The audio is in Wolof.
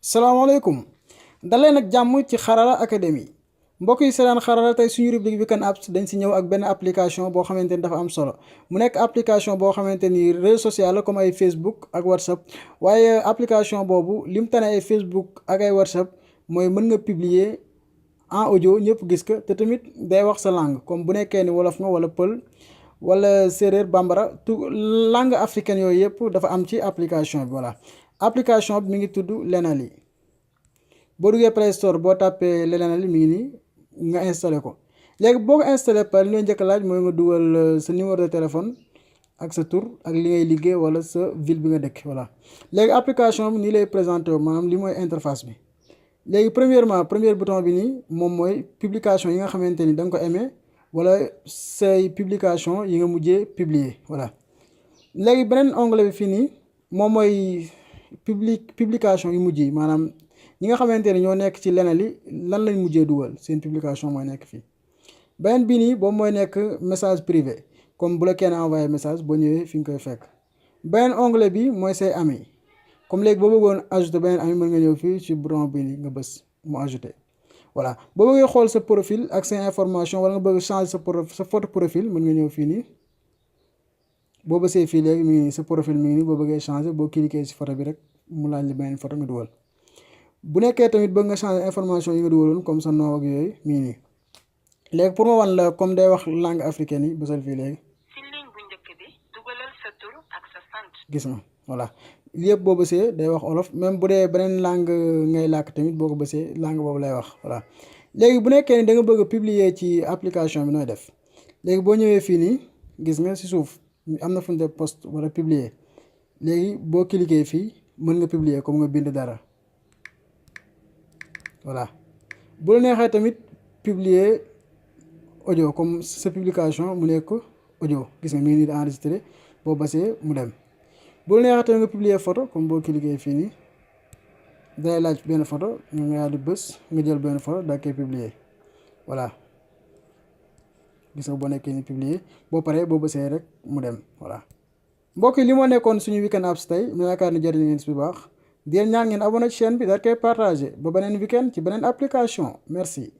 salaamaaleykum dalee nag jàmm ci xarala académie mbokk yi seetaan xarala tey suñu rubrique weekend apps dañ si ñëw ak benn application boo xamante ni dafa am solo mu nekk application boo xamante ni réseau social la comme ay Facebook ak WhatsApp waaye application boobu lim tane ay Facebook ak ay WhatsApp mooy mën nga publier en audio ñëpp gis ko te tamit day wax sa langue comme bu nekkee ni wolof nga wala pël wala séeréer bambara tout langue africaine yooyu yëpp dafa am ci application bi voilà. application bi mi ngi tudd Lenali boo duggee Play Store boo tàppee Lenali mi ngi nii nga installé ko léegi boo ko installé par li ngay njëkk laaj mooy nga dugal sa numéro de téléphone ak sa tur ak li ngay liggéey wala sa ville bi nga dëkk voilà. léegi application bi nii lay présenté wu maanaam li mooy interface bi léegi premier bouton bi nii moom mooy publication yi nga xamante ni da nga ko aimé wala say publication yi nga mujjee publier voilà. léegi beneen onglet bi fii nii moom mooy publication yu mujj yi maanaam ñi nga xamante ne ñoo nekk ci Lenali lan lañ mujjee dugal seen publication mooy nekk fii. beneen bii nii boobu mooy nekk message privé comme bu la kenn envoyé message boo ñëwee fi nga koy fekk. beneen onglet bi mooy say ami comme léegi boo bëggoon ajouter beneen ami mën nga ñëw fii ci bouton bi nii nga bës mu ajouter voilà. boo bëggee xool sa profil ak sa information wala nga bëgg changer sa photo profil mën nga ñëw fii nii. boo bësee fii léegi mi ngi nii sa profil mi ngi nii boo bëggee changer boo cliquer ci photo bi rek mu laaj la beneen photo nga dugal bu nekkee tamit bëgg nga changer information yi nga dugaloon comme sa nom ak yooyu mi ngi nii. léegi pour ma wan la comme day wax langue africaine yi bësal fii léegi. ci ligne bu njëkk bi dugalal sa tur ak sa sant. gis nga voilà lii yëpp boo bësee day wax olof même bu dee beneen langue ngay làkk tamit boo ko bësee langue boobu lay wax voilà. léegi bu nekkee ni da nga bëgg a publier ci application bi nooy def léegi boo ñëwee fii nii gis nga ci suuf. am na fu ñu def post wala publier léegi boo cliquer fii mën nga publier comme nga bind dara voilà. bu la neexee tamit publier audio comme sa publication mu nekk audio gis nga mi ngi nii di enregistré boo basee mu dem. bu la neexee tamit nga publier photo comme boo cliquer fii nii day laaj benn photo nga daal di bës nga jël benn photo daa koy publier voilà. gis nga boo nekkee ni publier boo paree boo bësee rek mu dem voilà. mbokk yi li moo nekkoon suñu weekend apps tey mu yaakaar ni jëriñ ngeen si bu baax di leen ñaan ngeen abonné ci chaîne bi daal koy partagé ba beneen weekend ci beneen application merci.